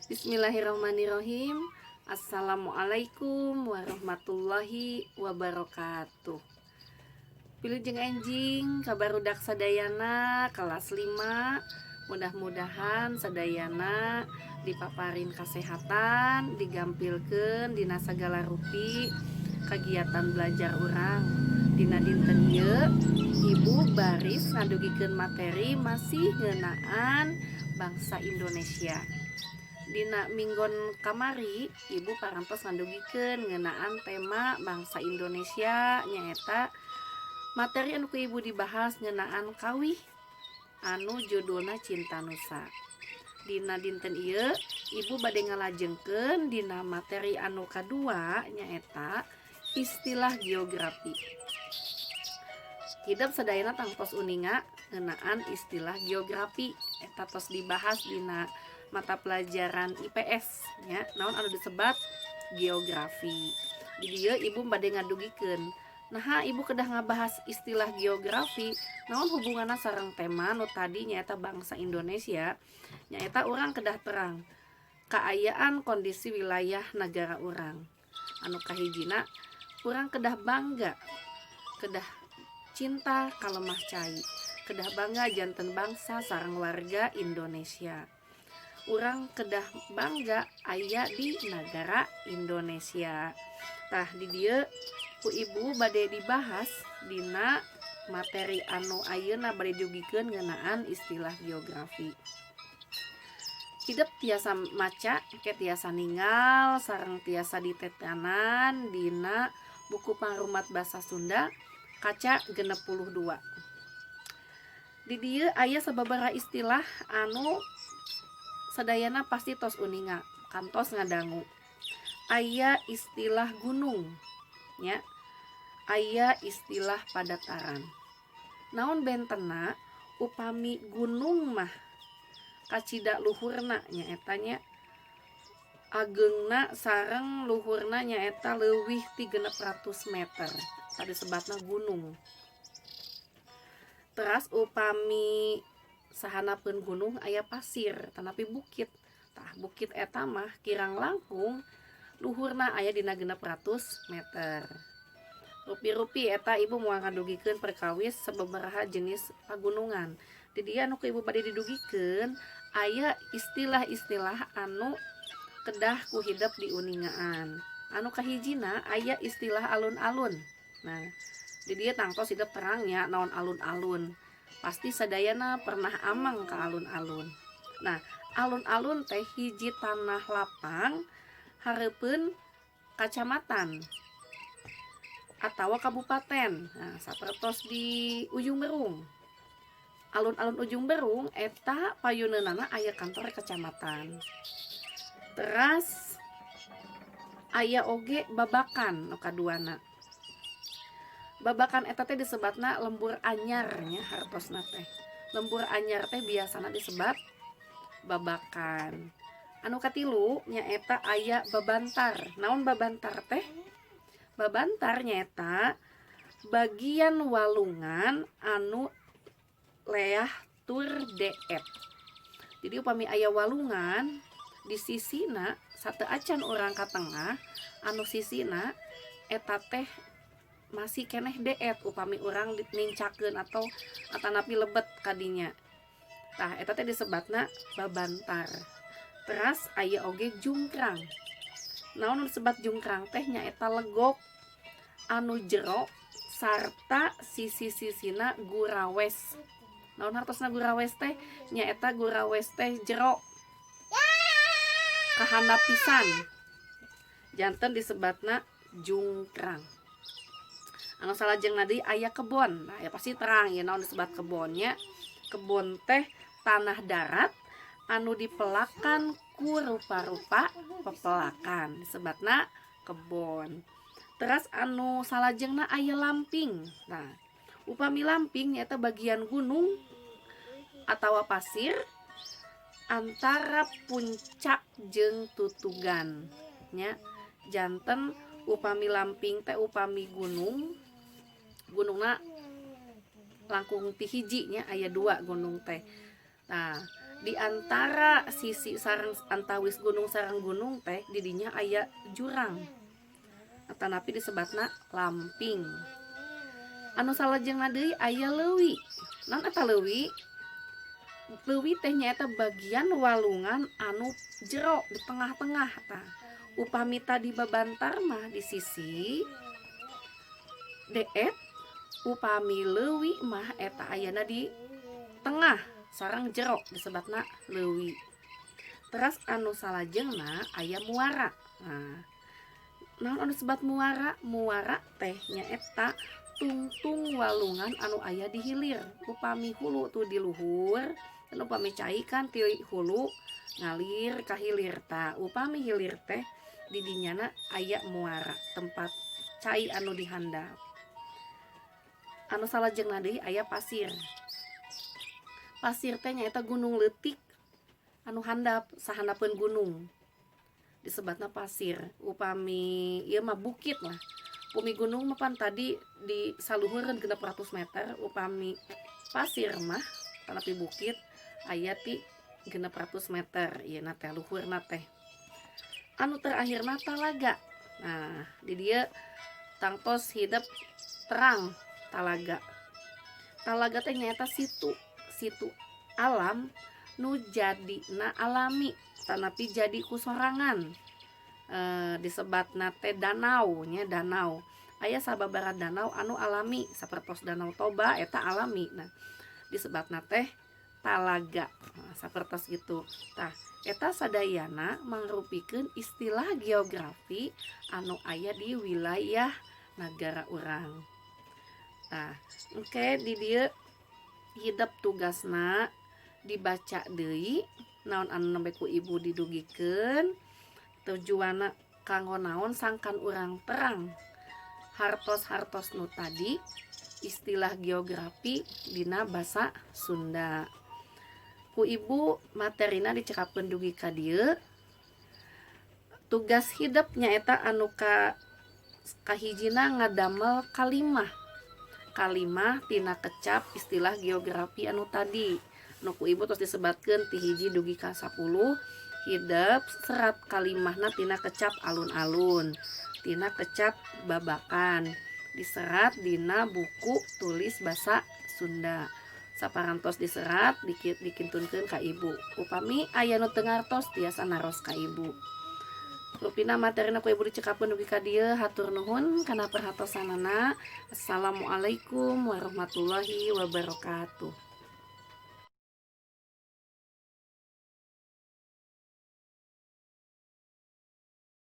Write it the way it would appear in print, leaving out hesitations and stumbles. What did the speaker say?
Bismillahirrahmanirrahim. Assalamualaikum warahmatullahi wabarakatuh. Wilujeng enjing ka barudak sadayana kelas 5. Mudah-mudahan sadayana dipaparin kesehatan, digampilkeun dina sagala rupi kegiatan belajar urang. Dina dinten ieu Ibu baris ngadugikeun materi masih ngeunaan bangsa Indonesia. Dina minggon kamari Ibu parantos ngadugikeun ngeunaan tema bangsa Indonesia, nyaeta materi anu ku Ibu dibahas ngeunaan kawih anu judulna Cinta Nusa. Dina dinten ieu Ibu bade ngalajengkeun dina materi anu kadua, nyaeta istilah geografi. Hidep sadayana tangtos uninga ngeunaan istilah geografi. Eta tos dibahas dina mata pelajaran IPS nya, naon anu disebat geografi. Di dieu Ibu bade ngadugikeun naha Ibu kedah ngabahas istilah geografi, naon hubunganna sareng tema nu tadi, nyaeta bangsa Indonesia. Nyaeta urang kedah terang kaayaan kondisi wilayah negara urang. Anu kahijina, urang kedah bangga, kedah cinta ka lemah cai, kedah bangga janten bangsa sareng warga Indonesia. Urang kedah bangga aya di negara Indonesia. Tah, di dieu ku Ibu bade dibahas dina materi anu ayeuna bade didugikeun ngeunaan istilah geografi. Hidep tiasa maca ke, tiasa ningal sareng tiasa ditetanan dina buku Pangrumat Basa Sunda kaca 62. Di dieu aya sababaraha istilah anu sadayana pasti tos uninga, kantos ngadangu. Aya istilah gunung nya, aya istilah padataran. Naon bentena? Upami gunung mah kacida luhurna, nyaeta nya agengna sareng luhurna nyaeta leuwih ti 600 meter, tadi sebatna gunung. Teras upami sahanapeun gunung aya pasir tanapi bukit. Tah, bukit eta mah kirang langkung luhurna aya dina 600 meter. Rupi-rupi eta Ibu moal ngadugikeun perkawis sababaraha jenis pagunungan. Di dieu anu ku Ibu bade didugikeun aya istilah-istilah anu kedah ku hidep diuningaan. Anu kahijina aya istilah alun-alun. Nah, di dieu tangtos hidep terangnya naon alun-alun. Pasti sadayana pernah amang ke alun-alun. Nah, alun-alun teh hiji tanah lapang hareupeun kacamatan atau kabupaten. Nah, sapertos di Ujung Berung, alun-alun Ujung Berung eta payuneunana aya kantor kecamatan. Teras aya oge babakan. Nu kaduana babakan, eta teh disebatna lembur anyar nya. Hartosna teh lembur anyar teh biasana disebat babakan. Anu katilu nyaeta aya babantar. Naon babantar teh? Babantar nyaeta bagian walungan anu leah tur deet. Jadi upami aya walungan di sisina sateuacan urang ka tengah, anu sisina eta teh masih keneh deet upami urang nincakeun atau atanapi lebet kadinya. Tah, eta teh disebatna babantar. Teras aya oge jungkrang. Naon nu disebat jungkrang teh? Nyaeta legok anu jero sarta sisi-sisina gurawes. Naon hartosna gurawes teh? Nyaeta gurawes teh jero kahandap pisan, janten disebatna jungkrang. Anu salajengna deui aya kebon. Nah, ya pasti terang ya naon disebat kebonnya. Kebon teh tanah darat anu dipelakan ku rupa-rupa pepelakan, disebatna kebon. Teras anu salajengna aya lamping. Nah, upami lamping nyaeta bagian gunung atau pasir antara puncak jeung tutugan nya. Janten upami lamping teh upami gunung, gunungna langkung ti hiji nya, aya dua gunung teh. Nah, Di antara sisi sareng antawis gunung sareng gunung teh didinya aya jurang, atanapi disebatna lamping. Anu salajengna deui aya leuwi. Naon eta leuwi? Leuwi teh nyaeta bagian walungan anu jero di tengah-tengah. Tah, upami tadi babantar mah di sisi deet, upami leuwi mah eta ayana di tengah sareng jero, disebatna leuwi. Teras anu salajengna aya muara. Nah, naon anu disebat muara? Muara teh nyaeta tungtung walungan anu aya di hilir. Upami hulu tuh di luhur dan upami cai kan ti hulu ngalir ka hilir. Tah, upami hilir teh di dinyana aya muara, tempat cai anu dihandap. Anu salajengna deui aya pasir. Pasir teh nyaeta gunung leutik anu handap, sahandapeun gunung disebatna pasir. Upami ieu mah bukit lah. Upami gunung mah pan tadi di saluhureun 600 meter, upami pasir mah tanapi bukit aya ti 600 meter ieu na teh, luhurna teh. Anu terakhirna talaga. Nah, di dieu tangtos hidep terang talaga. Talaga teh nyaeta situ situ alam nu jadina alami tanapi jadi kusorangan, disebatna teh danau nya. Danau aya sababaraha danau anu alami sapertos Danau Toba, eta alami. Nah, disebatna teh talaga. Nah, sapertos gitu. Tah, eta sadayana mangrupikeun istilah geografi anu aya di wilayah nagara urang. Tah, engke di dieu hidep tugasna dibaca deui naon anu nembe ku ibu didugikeun, tujuanna kanggo naon, sangkan urang terang hartos-hartos nu tadi istilah geografi dina basa Sunda. Ku ibu materina dicekapkeun dugi ka dieu. Tugas hidep nyaeta anu ka kahijina ngadamel kalimah kalimah tina kecap istilah geografi anu tadi nu ku ibu tos disebatkeun ti 1 dugi ka 10. Hidep serat kalimahna tina kecap alun-alun, tina kecap babakan, diserat dina buku tulis basa Sunda. Saparantos diserat dikit dikintunkeun ka ibu. Upami aya nu teu ngartos tiasa naros ka ibu. Rupina materina ku ibu dicekapkeun dugi ka dieu. Hatur nuhun kana perhatosanana. Assalamualaikum warahmatullahi wabarakatuh.